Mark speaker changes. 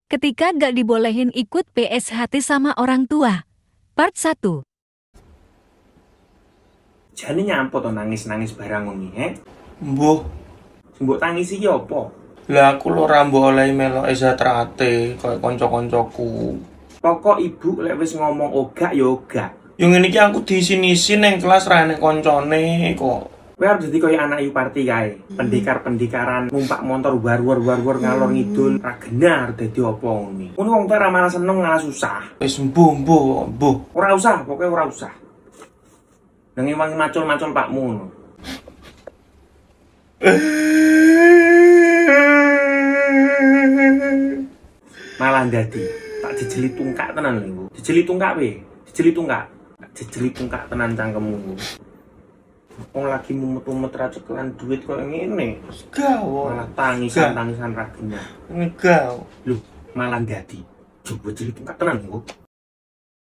Speaker 1: Ketika gak dibolehin ikut PSHT sama orang tua. Part 1.
Speaker 2: Jane nyampo to nangis-nangis barang ngono, he?
Speaker 3: Mbuh.
Speaker 2: Sing mbok tangisi ki apa?
Speaker 3: Lah aku lho ora mbok olehi melok SHTRAT koyo kanca-kancaku.
Speaker 2: Pokok ibu lek wis ngomong ogak ya ogak.
Speaker 3: Yo ngene iki aku diisin-isin nang kelas ra enek koncone kok.
Speaker 2: Kowe arep dadi koyo anak Yu Parti kae, pendekar-pendekaran numpak motor war-war ngalor ngidul, ra genah arep dadi apa ngene. Ngono wong tuwa ra malah seneng malah susah.
Speaker 3: Wis mbuh mbuh.
Speaker 2: Ora usah, pokoke ora usah. Nang ewangi macul-macul pakmu ngono. Malah dadi tak jejeli tungkak tenan lho iku. Jejeli tungkak piye? Jejeli tungkak. Tak jejeli tungkak tenan cangkemmu. Wong lagi mumet-mumet ra cekelan duit koyo ngene.
Speaker 3: Gawe.
Speaker 2: Malah tangisan-tangisan ra genah.
Speaker 3: Gawe.
Speaker 2: Lho, malah dadi. Coba jejeli tungkak tenan iku.